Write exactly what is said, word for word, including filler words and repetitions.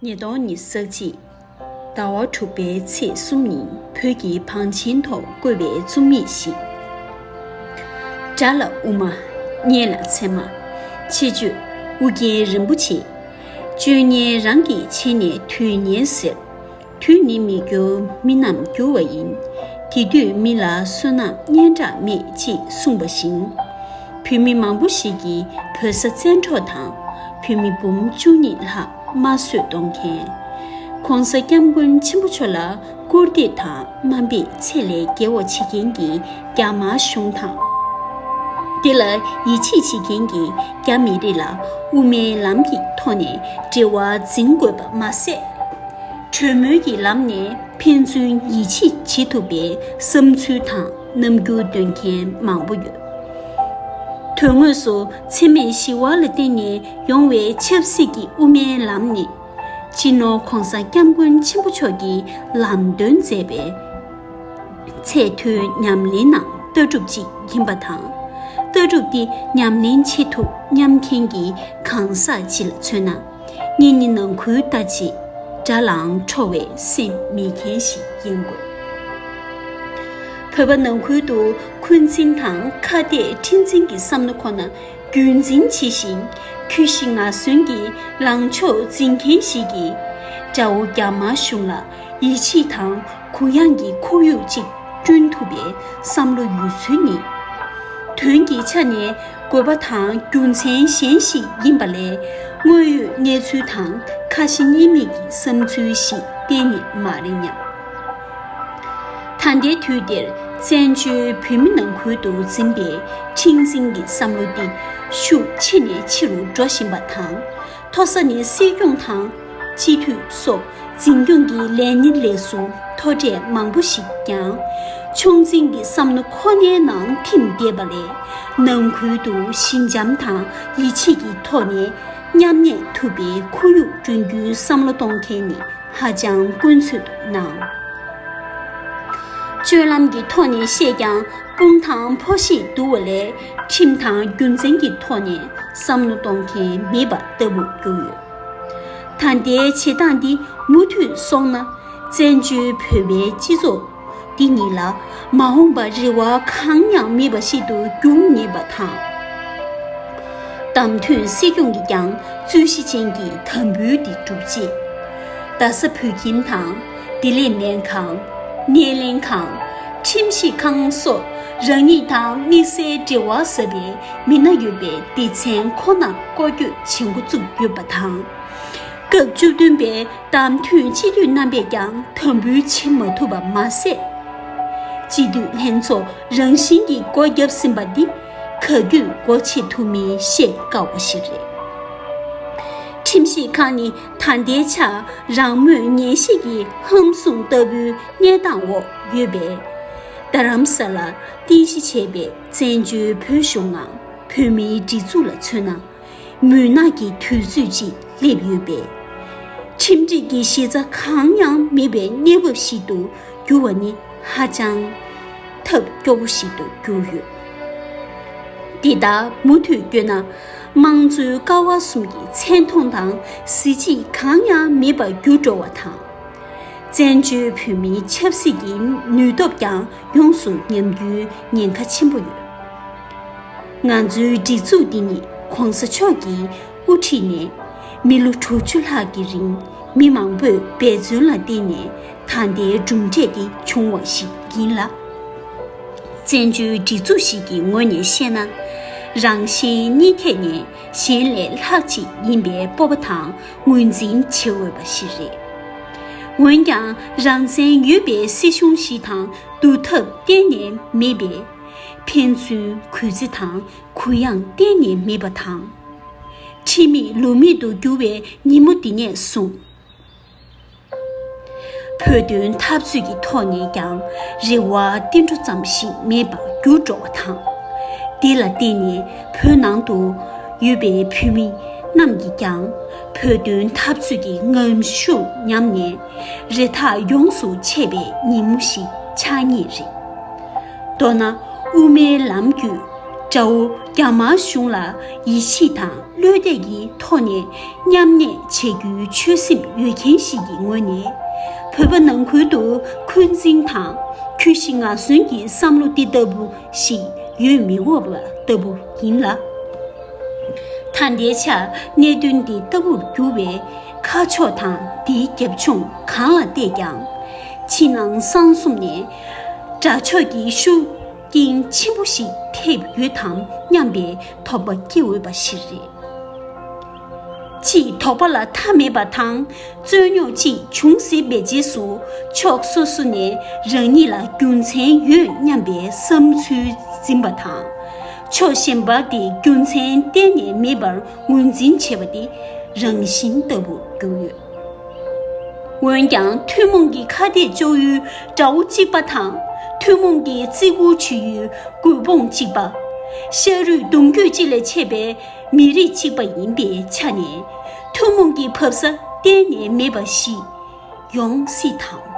ཉིས་སྟོང་ཉི་ཤུ་རྩ་གཅིག་ཟླ་བ་དྲུག་པའི་ཚེས་གསུམ་ཉིན་བོད་ཀྱི་བང་ཆེན་ཐོག་བཀོད་པའི་རྩོམ་ཡིག་ཞིག་དགྲ་ལ་དབུ་མ། གཉེན་ལ་ཚེར་མ། ཆེ་བརྗོད་ཨུ་རྒྱན་རིན་པོ་ཆེ། སྤྱོད་ངན་རང་གིས་བྱས་ནས་དུས་ངན་ཟེར། དུས་ནི་མི་འགྱུར་མི་རྣམས་འགྱུར་བ་ཡིན། དེ་དུས་མི་ལ་བསོད་ནམས་སྙན་གྲགས་མེད་ཅེས་གསུངས་པ་བཞིན། བོད་མི་མང་པོ་ཞིག་གིས་བོད་ས་བཙན་འཕྲོག་དང་བོད་མི་འབུམ་བཅུ་གཉིས་ལྷག་དམར་གསོད་གཏོང་མཁན། ྋགོང་ས་ྋསྐྱབས་མགོན་ཆེན་པོ་མཆོག་ལ་སྐུར་འདེབས་དང་དམའ་འབེབས་ཚད་ལས་བརྒལ་བ་བྱེད་མཁན་གྱི་རྒྱ་དམར་གཞུང་དང་། དེ་ལ་ཡིད་ཆེས་བྱེད་མཁན་གྱི་རྒྱ་མི་རིགས་ལ་དབུ་མའི་ལམ་གྱི་ཐོག་ནས་འབྲེལ་བ་འཛིན་དགོས་པ་མ་ཟད། གྲོས་མོལ་གྱི་ལམ་ནས་ཕན་ཚུན་ཡིད་ཆེས་བྱེད་ཐུབ་པའི་བསམ་ཚུལ་དང་རྣམ་འགྱུར་འདོན་མཁན་མང་པོ་ཡོད། དོན་དངོས་སུ་འཚེ་མེད་ཞི་བ་ལ་བརྟེན་ནས་ཡོང་བའི་ཆབ་སྲིད་ཀྱི་དབུ་མའི་ལམ་ནི། སྤྱི་ནོར་ྋགོང་ས་ྋསྐྱབས་མགོན་ཆེན་པོ་མཆོག་གིས་ལམ་སྟོན་མཛད་པའི་ཚད་མཐོའི་ཉམས་ལེན་ནང་ལྟ་གྲུབ་ཅིག་ཡིན་པ་དང་། ལྟ་གྲུབ་འདི་ཉམས་ལེན་བྱེད་ཐུབ་སྙམ་མཁན་གྱི་གང་ཟག་ཅིག་ལ་མཚོན་ན། གཉེན་ཉེ་ནང་ཁུལ་ལྟ་ཅི། དགྲ་ལའང་ཁྲོ་བའི་སེམས་མེད་མཁན་ཞིག་ཡིན་དགོས། བོད་པ་ནང་ཁུལ་དུ་འཁོན་འཛིན་དང་ཁ་གཏད་འཁྲི་འཛིན་གྱི་བསམ་བློ་ཁོ་ན་རྒྱུན་འཛིན་བྱེད་བཞིན། གུས་ཤིང་ངར་གསོན་གྱི་ལངས་ཕྱོགས་འཛིན་མཁན་ཞིག་གིས། དགྲ་བོ་རྒྱ་དམར་གཞུང་ལ་ཡིད་ཆེས་དང་གུ་ཡངས་ཀྱི་ཁོར་ཡུག་ཅིག་བསྐྲུན་ཐུབ་པའི་བསམ་བློ་ཡོད་ཚུལ་ནི། དོན་གྱི་ཆ་ནས་དགོས་པ་དང་རྒྱུ་མཚན་གཞན་ཞིག་ཡིན་པ་ལས། དངོས་ཡོད་གནས་ཚུལ་དང་ཁ་ཞེ་གཉིས་མེད་ཀྱི་བསམ་ཚུལ་ཞིག་གཏན་ནས་མ་རེད་སྙམ། ད་ལྟའི་དུས་འདིར་བཙན་བྱོལ་བོད་མི་ནང་ཁུལ་དུ་འཛིན་པའི་འཁྲི་འཛིན་གྱི་བསམ་བློ་འདི་ཤུགས་ཆེ་ནས་ཆེ་རུ་འགྲོ་བཞིན་པ་དང་། མཐོ་ས་ནས་སྲིད་སྐྱོང་དང་སྤྱི་འཐུས་སོགས་འཛིན་སྐྱོང་གི་ལས་སྣེ་ལས་སུ་མཐོ་གྲས་མང་པོ་ཞིག་ཀྱང་ཕྱོགས་འཛིན་གྱི་བསམ་བློ་ཁོ་ནའི་ནང་ཐིམ་བསྡད་པ་ལས། ནང་ཁུལ་དུ་ཞི་འཇམ་དང་ཡིད་ཆེས་ཀྱི་ཐོག་ནས་མཉམ་གནས་ཐུབ་པའི་ཁོར་ཡུག་བསྐྲུན་རྒྱུའི་བསམ་བློ་གཏོང་མཁན་ནི་ཧ་ཅང་དཀོན་ཚོད་དུ་སྣང་། སྤྱོད་ལམ་གྱི་ཐོག་ནས་བཤད་ཀྱང་དཔུང་དང་ཕོ་ཤེད་འདུ་བ་ལས། ཁྲིམས་དང་རྒྱུ་མཚན་གྱི་ཐོག་ནས་བསམ་བློ་གཏོང་མཁན་མེད་པ་ལྟ་བུར་གྱུར་ཡོད། ད་ལྟའི་བྱེད་སྟངས་འདི་མུ་མཐུད་སོང་ན། བཙན་བྱོལ་བོད་པའི་སྤྱི་ཚོགས་འདི་ཉིད་ལ་མ་འོངས་པར་རེ་བ་གང་ཡང་མེད་པ་ཞིག་ཏུ་འགྱུར་ངེས་པ་དང་། བདམས་ཐོན་སྲིད་སྐྱོང་གིས་ཀྱང་རྩོད་གཞི་ཅན་གྱི་དམ་འབུལ་འདི་སྒྲུབ་ཆེད། རྡ་ས་བོད་ཁྱིམ་དང་བདེ་ལེགས་སྨན་ཁང་། སྣེ་ལེན་ཁང་། ཁྲིམས་ཞིབ་ཁང་སོགས་རང་ཉིད་དང་དམིགས་བསལ་འབྲེལ་བ་ཟབ་པའི་མི་སྣ་ཡོད་པའི་སྡེ་ཚན་ཁོ་ནར་སྐོར་སྐྱོད་བྱེད་འགོ་བཙུགས་ཡོད་པ་དང་། སྐབས་བཅུ་བདུན་པའི་བདམས་ཐོན་སྤྱི་འཐུས་རྣམ་པས་ཀྱང་དམ་འབུལ་བྱེད་མ་ཐུབ་པ་མ་ཟད། སྤྱི་འཐུས་ལྷན་ཚོགས་རང་བཞིན་གྱིས་སྒོ་བརྒྱབ་ཟིན་པ་འདི་ག་དུས་སྒོ་ཕྱེ་ཐུབ་མིན་བཤད་དཀའ་བ་ཞིག་རེད། ཁྲིམས་ཞིབ་ཁང་ནི་ད་ལྟའི་ཆར་རང་མོས་ངན་བཞེས་ཀྱི་ཧམ་བཟུང་ལྟ་བུའི་གནས་སྟངས་འོག་ཡོད་པས། རྡ་རམ་ས་ལར་རྟེན་གཞི་བྱས་པའི་བཙན་བྱོལ་བོད་གཞུང་ངམ་བོད་མིའི་སྒྲིག་འཛུགས་ལ་མཚོན་ན། མུན་ནག་གི་དུས་ཚོད་ཅིག་སླེབས་ཡོད་པས། ཁྲིམས་སྒྲིག་གི་གཞི་རྩ་གང་ཡང་མེད་པའི་གནས་བབ་ཞིག་ཏུ་གྱུར་བ་ནི་ཧ་ཅང་ཐབས་སྐྱོ་པོ་ཞིག་ཏུ་གྱུར་ཡོད། འདི་ལྟར་མུ་མཐུད་བསྐྱོད་ན། དམངས་གཙོའི་ཀ་བ་གསུམ་གྱི་མཚན་མཐོང་དང་གཟི་བརྗིད་གང་ཡང་མེད་པར་གྱུར་འགྲོ་བ་དང་། བཙན་བྱོལ་བོད་མིའི་ཆབ་སྲིད་ཀྱི་ནུས་སྟོབས་ཀྱང་ཡོངས་སུ་ཉམས་རྒྱུའི་ཉེན་ཁ་ཆེན་པོ་ཡོད། ང་ཚོའི་སྒྲིག་འཛུགས་འདི་ཉིད་ྋགོང་ས་མཆོག་གིས་དབུ་ཁྲིད་ནས་མི་ལོ་དྲུག་ཅུ་ལྷག་གི་རིང་མི་མང་པོས་འབད་བརྩོན་ལ་བརྟེན་ནས་ད་ལྟའི་གྲུབ་འབྲས་འདི་བྱུང་བ་ཞིག་ཡིན་ལ། བཙན་བྱོལ་སྒྲིག་འཛུགས་ཤིག་གི་ངོས་ནས་བཤད་ན། རང་གཞན་གཉིས་ཐད་ནས་གཞན་ལས་ལྷག་ཅིག་ཡིན་པའི་སྤོབས་པ་དང་ངོས་འཛིན་བྱེད་འོས་པ་ཞིག་རེད། འོན་ཀྱང་རང་བཙན་ཡོད་པའི་སྲིད་གཞུང་ཞིག་དང་བསྡུར་ཐབས་གཏན་ནས་མེད་པས། ཕན་ཚུན་གུས་བརྩི་དང་གུ་ཡངས་གཏན་ནས་མེད་པ་དང་། ཁྲིམས་མེད་ལུགས་མེད་དུ་འགྱུར་བའི་ཉིན་མོ་འདི་ནས་བཟུང་། བོད་དོན་འཐབ་རྩོད་ཀྱི་ཐོག་ནས་ཀྱང་རེ་བ་ཏིལ་འབྲུ་ཙམ་ཞིག་མེད་པར་གྱུར་འགྲོ་བ་དང་། དེ་ལ་བརྟེན་ནས་བོད་ནང་དུ་ཡོད་པའི་བོད་མི་རྣམས་ཀྱིས་ཀྱང་བོད་དོན་འཐབ་རྩོད་ཀྱི་ངམ་ཤུགས་ཉམས་ནས་རེ་ཐག་ཡོངས་སུ་ཆད་པའི་ཉིན་མོ་ཞིག་ཆགས་ངེས་རེད། མདོར་ན་དབུ་མའི་ལམ་བརྒྱུད་ དགྲ་བོ་རྒྱ་དམར་གཞུང་ལ་ཡིད་ཆེས་དང་བློ་གཏད་ཀྱི་ཐོག་ནས་མཉམ་གནས་བྱེད་རྒྱུའི་ཆོད་སེམས་ཡོད་མཁན་ཞིག་གི་ངོས་ནས། བོད་པ་ནང་ཁུལ་དུ་འཁོན་འཛིན་དང་གུས་ཞབས་ངར་གསོན་གྱི་བསམ་བློ་འདི་ལྟ་བུ་ཞིག་ཡོད་མི་འོས་པ་ལྟ་བུ་ཡིན་ལ། ད་ལྟའི་ཆར་གནད་དོན་འདི་ལྟ་བུར་གྱུར་བའི་ཁ་ཕྱོགས་དང་དེའི་རྒྱབ་ལྗོངས་གང་ལ་བལྟས་ཀྱང་། ཕྱི་ནང་གསང་གསུམ་ནས་དགྲ་ཕྱོགས་ཀྱི་ཤུགས་རྐྱེན་ཆེན་པོ་ཞིག་ཐེབས་ཡོད་དམ་སྙམ་པའི་དོགས་པ་སྐྱེ་འོས་པ་ཞིག་རེད། གཅིག་དོགས་པ་ལ་མཐའ་མེད་པ་དང་། རྩོད་རྙོག་ཅིག་བྱུང་སྲིད་པའི་རྗེས་སུ་ཕྱོགས་སོ་སོ་ནས་རང་ཉིད་ལ་རྒྱུ་མཚན་ཡོད་སྙམ་པའི་བསམ་ཚུལ་འཛིན་པ་དང་། ཕྱོགས་གཞན་པ་དེ་རྒྱུ་མཚན་གཏན་ནས་མེད་པར་ངོས་འཛིན་བྱེད་པ་དེ་རང་བཞིན་ལྟ་བུར་གྱུར་ཡོད། འོན་ཀྱང་ཐུན་མོང་གི་ཁ་གཏད་གཅོག་ཡུལ་དགྲ་བོ་གཅིག་པ་དང་། ཐུན་མོང་གི་བརྩི་བཀུར་བྱེད་ཡུལ་མགོན་དཔུང་གཅིག་པ། ཤ་རུས་གདུང་རྒྱུད་གཅིག་ལས་མཆེད་པའི་མི་རིགས་གཅིག་པ་ཡིན་པའི་ཆ་ནས། ཐུན་མོང་གི་བབ་ས་གཏན་ནས་མེད་པ་ཞིག་ཡོང་སྲིད་དམ་